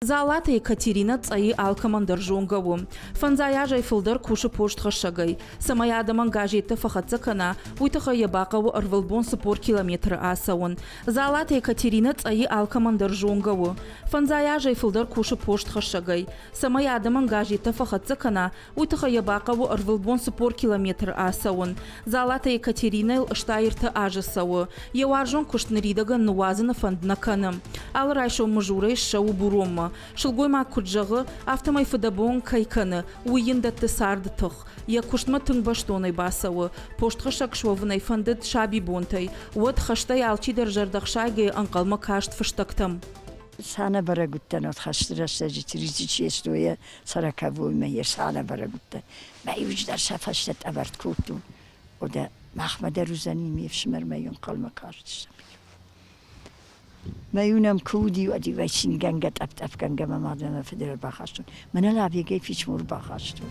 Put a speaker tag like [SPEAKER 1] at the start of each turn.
[SPEAKER 1] Дзалаты Екатеринӕ Цъӕйы алкӕмӕн дӕр зонгӕ у. Фӕндзай азӕй фылдӕр кусы постхӕссӕгӕй. Цӕмӕй адӕмӕн газеттӕ фӕхӕццӕ кӕна, уый тыххӕй йӕ бахъӕуы ӕрвылбон 40 километры ацӕуын. Дзалаты Екатеринӕ Цъӕйы алкӕмӕн дӕр зонгӕ у. Фӕндзай азӕй фылдӕр кусы постхӕссӕгӕй. Цӕмӕй адӕмӕн газеттӕ фӕхӕццӕ кӕна, уый тыххӕй йӕ бахъӕуы ӕрвылбон 40 километры ацӕуын. Дзалаты Екатеринӕйыл 83 азы цӕуы. Йӕ уарзон куыст ныридӕгӕн ныууадзыны фӕнд нӕ кӕны. Алы райсом Мызурӕй ссӕуы Буронмӕ. Сылгоймаг куыд зӕгъы, афтӕмӕй фыдӕбон кӕй кӕны, уый йын дӕтты царды тых. Йӕ куыстмӕ тынг бӕстонӕй бацӕуы. Постхӕссӕг суӕвын ӕй фӕндыд сабибонтӕй. Уӕд хӕстӕй алчидӕр зӕрдӕхсайгӕйӕ ӕнхъӕлмӕ каст фыстӕгтӕм.
[SPEAKER 2] Цанӕбӕрӕг уыдтӕн уӕд хӕсты рӕстӕджы Тридцатьшестойӕ сороковоймӕ йе цанӕбӕрӕг уыдтӕн. Мӕ иуджыдӕр сӕ фӕстӕ тъӕвӕрд кодтон. Одӕ махмӕ дӕр уыдзӕни, ме фсымӕрмӕ ӕнхъӕлмӕ кастыстӕм. Мӕ-иу нӕм куы уыди, уӕд-иу ӕй цингӕнгӕ, тъӕпп-тъӕпгӕнгӕ мӕ мад ӕмӕ фыды ӕрбахастон. Мӕнӕ лавегӕй писмо ӕрбахастон.